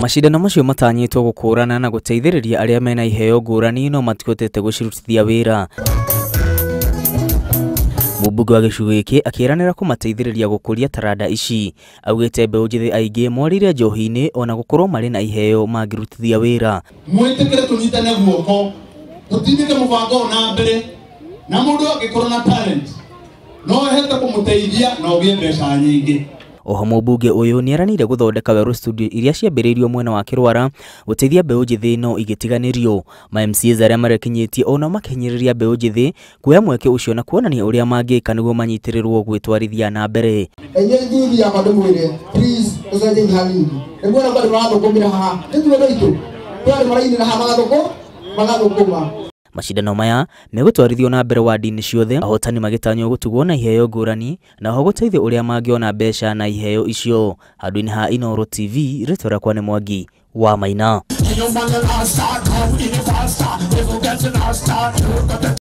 Mashindano macio matanyĩtwo gũkũrana na gũteithĩrĩria arĩa mena iheo ngũrani no matihotete gũcirutithia wĩra. Mũmbunge wa gĩcigo gĩkĩ akĩĩranĩra kũmateithĩrĩria gũkũria taranda ici. Augĩte mbeũ njĩthĩ aingĩ morĩire njohi-inĩ ona gũkorwo marĩ na iheo mangĩrutithia wĩra. Mwĩtĩkĩre tũnyitane guoko tũtindĩke mũbango ũyũ na mbere, na mũndũ angĩkorwo na talent no ĩhote kũmũteithia na ũgĩe mbeca nyingĩ. Oho mũmbunge ũyũ nĩeranĩire gũthondeka werũ studio iria ciambĩrĩirio mwena wa Kĩrwara gũteithia mbeũ njĩthĩ no igĩtiganĩrio. Ma MCAs arĩa marekinyĩtie onao makĩhinyĩrĩria mbeũ njĩthĩ kuoya mweke ũcio na kuonania ũrĩa mangĩka nĩguo manyitĩrĩrwo gwĩtwarithia na mbere. Inyuĩ ithuĩ yakwa ndĩmwĩre, please tũcenjie hanini. Nĩmuona kwĩ andũ marathũkũmĩra haha, nĩ ithuĩ andũ aitũ. Kwĩ andũ marainĩra haha magathũkũma. Mashindano maya megũtwarithio na mbere wadi-inĩ ciothe, ahotani magĩtanywo gũtugwo na iheo ngũrani na oho gũteithio ũrĩa mangĩona mbeca na iheo icio. Handũ-inĩ ha Inooro TV, rĩtwa rĩakwa nĩ Mwangi wa Maina.